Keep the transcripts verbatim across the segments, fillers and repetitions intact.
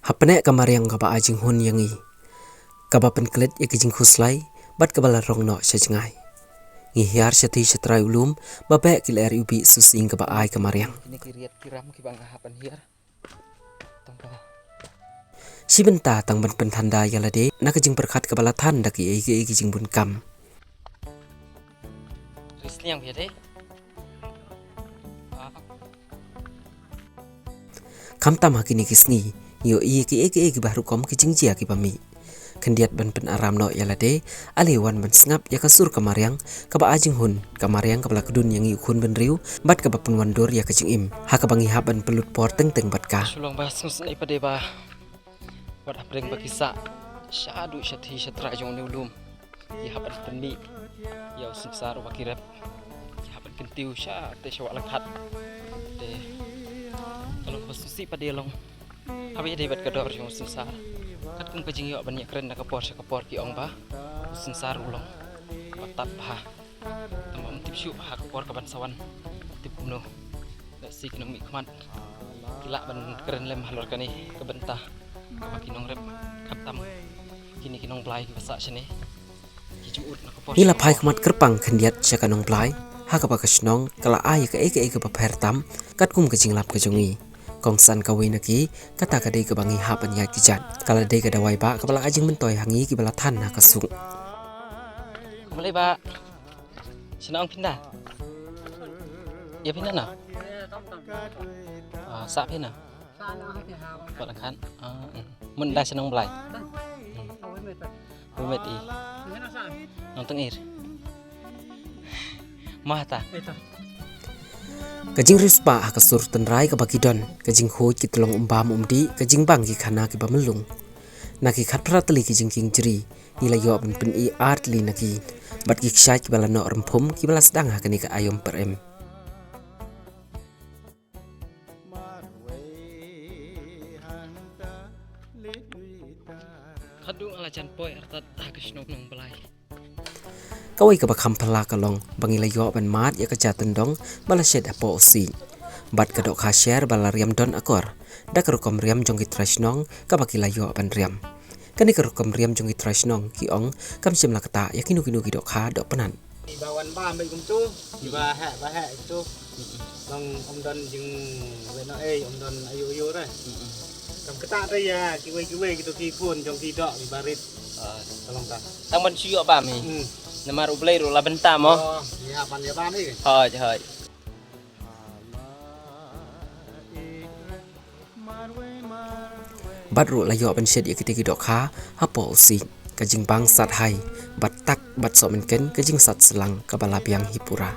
Hapdeng ka mariang kaba ai jinghun ïa ngi, kaba pynklet ïa ki jingkhuslai bad kaba la rong noh sha jngai. Ngi hiar sha thei sha trai u lum ba beh ki lyer u bih susieng kaba ai ka mariang. Kine ki riat ki ram kiba nga hap ban hiar. Tang ba shi bynta tang ban pynthanda ïa lade na ka jingpyrkhat kaba la than da kiei kiei ki jingbun kam. Risliang bia de. Khamtam ha kine ki sngi ngi ïohi ïa kiei kiei kiba rukom ki jingjia kiba mih. Khyndiat ban pynaram noh ïa lade, ale wan ban sngap ïa ka sur ka mariang kaba ai jinghun, ka mariang kaba la kdun ïa ngi u khun bynriew bad kaba pynwandur ïa ka jingim ha kaba ngi hap ban pynlut por teng teng bad ka. Shu long ba sngewsynei pat de ba wat hapdeng ba ki sah shaduh sha thei sha trai jong une u lum, ki hap ban pynmih ïa u synsar uba ki rep, ki hap ban kyntiew sha te sha Wah Langkhat. Te ka long ba sngewsih pat de long. Haba ïadei bad ka dor jong u synsar, katkum ka jingïoh ban ïakren na ka por sha ka por ki ong ba u synsar u long ba tat bha. Tang ba ym tip shuh ha ka por kaban sa wan, tip kumno. Lehse ki nongmihkhmat ki lah ban kren lem halor kane ka bynta kaba ki nongrep, khamtam kine ki nongblai kiba sah shane. Ngi la phai khmat kyrpang khyndiat sha ka nongblai ha kaba ka shnong ka la ai ïa kaei kaei kaba pher tam katkum ka jinglap ka jong ngi. Kongsan kawei na ki, kata ka dei kaba ngi hap ban ïaid ki jait. Ka la dei ka dawai ba kaba la ai jingmyntoi ha ngi kiba la than ha ka suk. Khublei ba. Shnong phin da? Ïa phin da na? Ah, sah phin na? Wah Langkhat. Ah, mm. Mynta shnong Blai. Wei met i. Nongteng ir. Mah ta. Ka jingriewspah ha ka sur tynrai kaba ki don, ka jingkhuid ki tlong umbam umdih, ka jingbang ki khana kiba myllung. Na ki khatphra tylli ki jingkieng jri, ngi la ïoh ban pyni ar tylli na ki. Bad ki kshaid kiba la noh rymphum kiba la sdang ha kane ka aïom pyrem. Khadduh nga la jan poi artat ha ka shnong Nongblai. Kawei kaba kham phylla ka long ba ngi la ïoh ban mad ïa ka ja tyndong ba la shet hapoh u siej. Bad ka dohkha sher ba la riam don akor da ka rukom riam jong ki trai shnong kaba ki la ïoh ban riam. Kane ka rukom riam jong ki trai shnong ki ong kam shym la ktah ïa kino kino ki dohkha dohpynat. Kiba wan bam beit kumtu, kiba heh ba heh kumtu. Long ym don jingwei noh ei, ym don ayu ayu re. Kam ktah re ïa kiwei kiwei kito ki khun jong ki doh kiba rit. Ka long ta. Tang ban shu ïoh bam hi. Hmm. Namar U Blei ruh la bynta mo. Oh, ïa ban ïa bam hi. Hooid, hooid. Bad ruh la ïoh ban shet ïa kita ki dohkha hapoh u siej, ka jingbang sat hai bad tak bad sohmynken ka jingsat slang kaba la biang hi pura.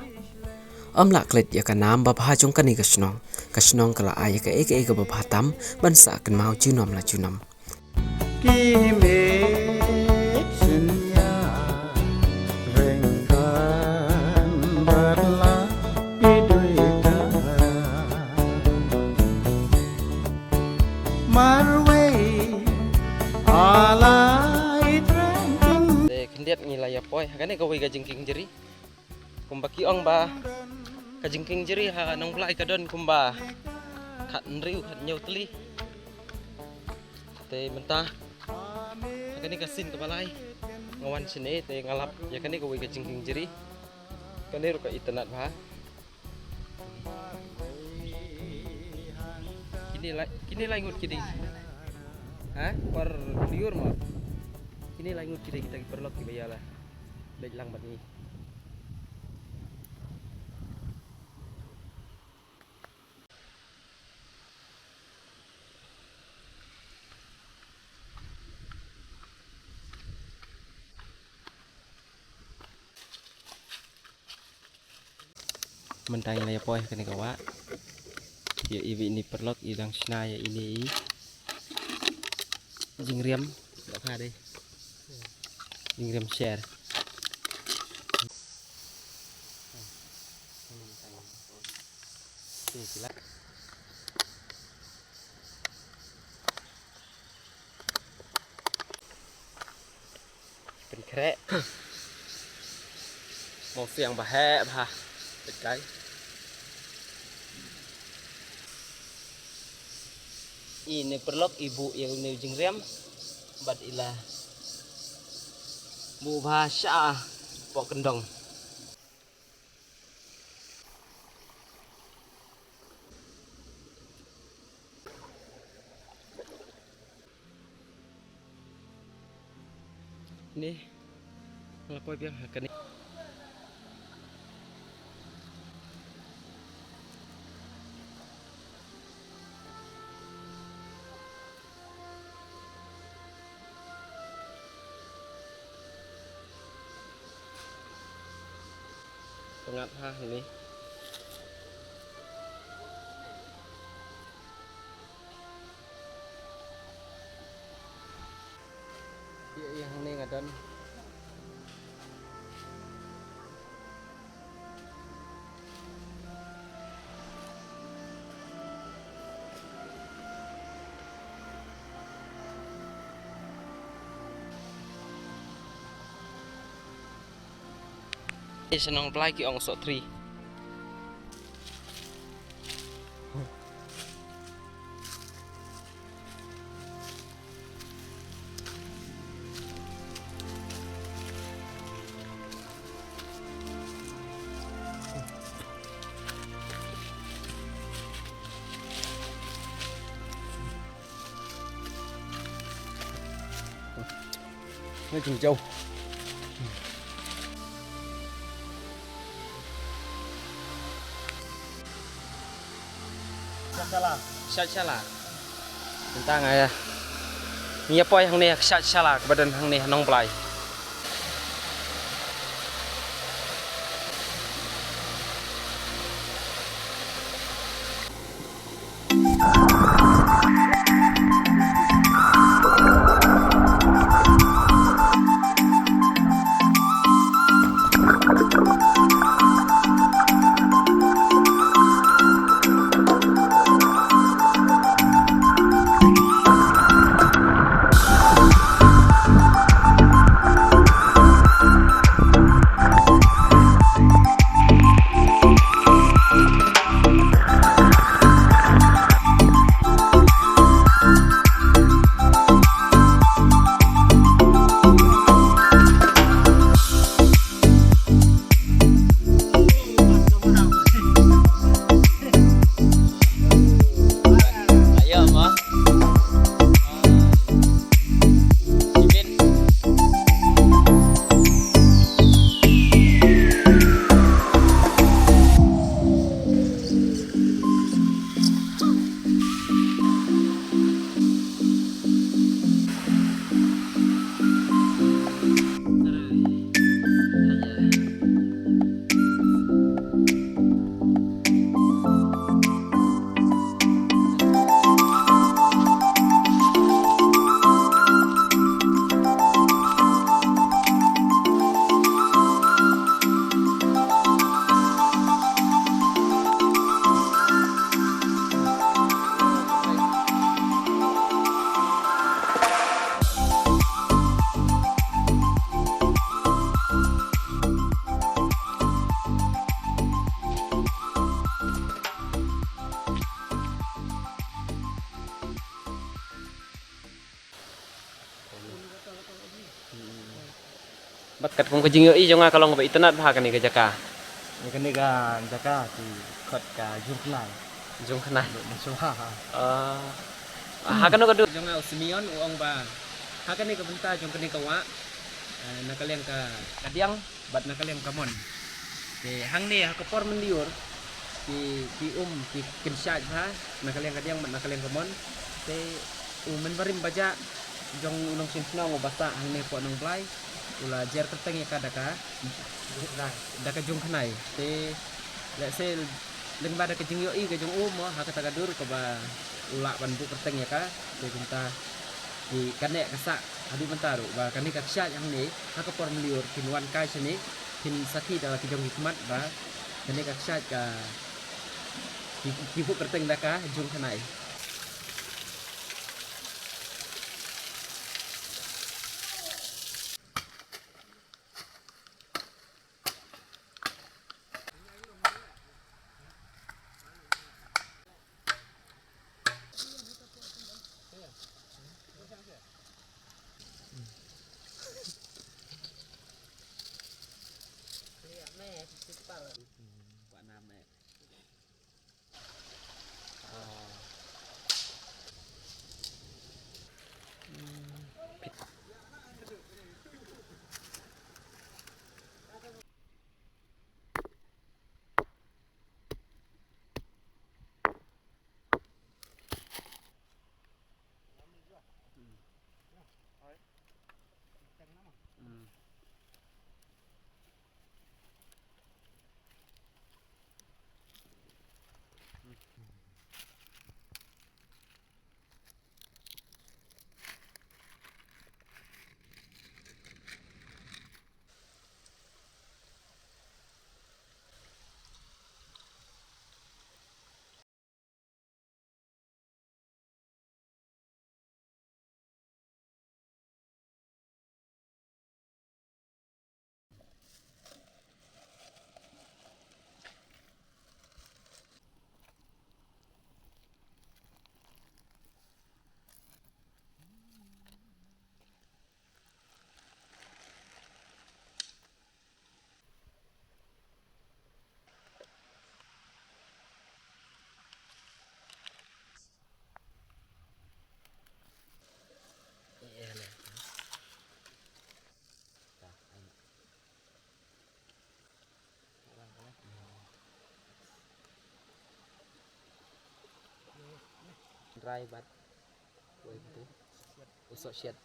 Ym lah klet ïa ka nam babha jong kane ka shnong. Ka shnong ka la ai ïa kaei kaei kaba bha tam ban sah kynmaw junom la junom. Ki mih synñia ryngkat bad la i dui tara. Marwei ala i tren. Te khyndiat ngi la ïa poi ha kane kawei ka jingkieng jri. Kumba ki ong ba ka jingkieng jri ha Nongblai ka don kumba khathynriew khathynñiew tylli. Te mynta ha kane ka sien kaba lai nga wan shane te nga lap ïa kane kawei ka jingkieng jri. Kane ruh ka itynnad bha. Kine lai, kine lai ngut ki dei. Ha? Por liur mo. Kine lai ngut ki dei kita ki paralok kiba ïa la leit lang bad ngi. Mynta ngi la ïa poi ha kane ka wah. Ïa iwei ini paralok i dang shna ïa ini i jingriam. Dohkha dei. Jingriam sher. Pynkhreh. Mawsiang ba heh bha. Peit kai. Ine paralok, i buh ïa une u jingriam bad i la buh bha sha hapoh kyndong. Ni, nga la poi biang ha kane. Pyngat ha hangne. Ïa, ïa hangne nga don. Sha Nongblai ki ong soh tri. Ngi jingjaw. Shat shala. Mynta nga ïa, ngi ïa poi hangne ha shat shala kaba don hangne ha Nongblai. Bad katkum ka jingïohi jong nga ka long ba itynnad bha kane ka jaka. Ïa kane ka jaka ki khot ka Jungkhnai. Jungkhnai. Ba shuwa. Ah. Ha kano ka dur jong nga u Simeon u ong ba ha kane ka bynta jong kane ka wah, eh, na ka liang ka, ka diang bad na ka liang ka mon. Te hangne ha ka por mynliur ki, ki um ki kynshaid bha na ka liang ka diang bad na ka liang ka mon. Te u mynbarim bajah jong u nongshim shnong uba sah hangne hapoh Nongblai u la jer kyrteng ïa ka da ka, da ka Jungkhnai. Te lehse lyngba da ka jingïohi ka jong u mo ha kata ka dur kaba u lah ban buh kyrteng ïa ka. Te kumta ki kane ka sah haduh mynta ruh ba kane ka kshaid hangne ha ka por mynliur kin wan kai shane kin sakhi da la ki jong ki khmat ba kane ka kshaid ka ki, ki buh kyrteng da ka Jungkhnai. Dry bad. Wei tu. Usok shit.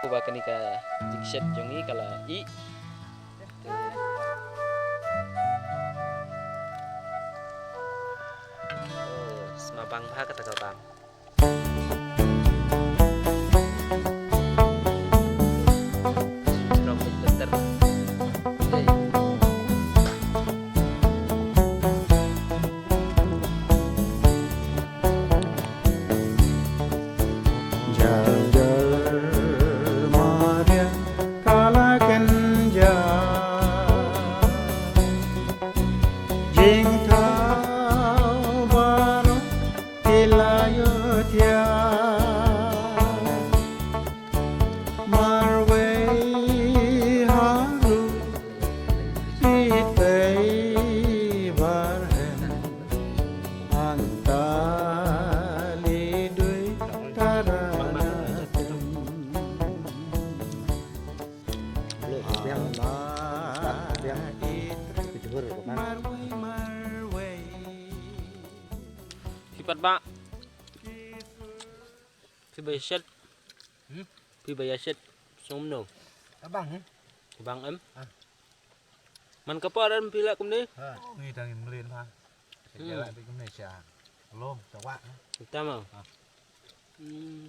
Uba kane ka jingshet jong ngi ka la ih. Oh, sma bang bha kata ka bang. Jal jal maria kala kenja. Jingthaw baroh ki la ïohthiah. Marwei haduh itei barhem. Hangta li dui tara na tem. Phi pat ba. Phi ba ïa shet. Hmm? Phi ba ïa shet. Song mno. Abang, hmm? Abang em. Ah. Man ka por em phi la kumne? Ha, ngi dang in mlien ha. Hmm. Ïa la phi kumne sha. Lom, ta wa, ha. Ta ma. Ha. Hmm.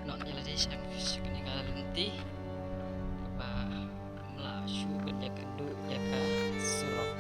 Not ïa lade sha kane ka lynti kaba ym lah shuh ban ïakynduh ïa ka surok.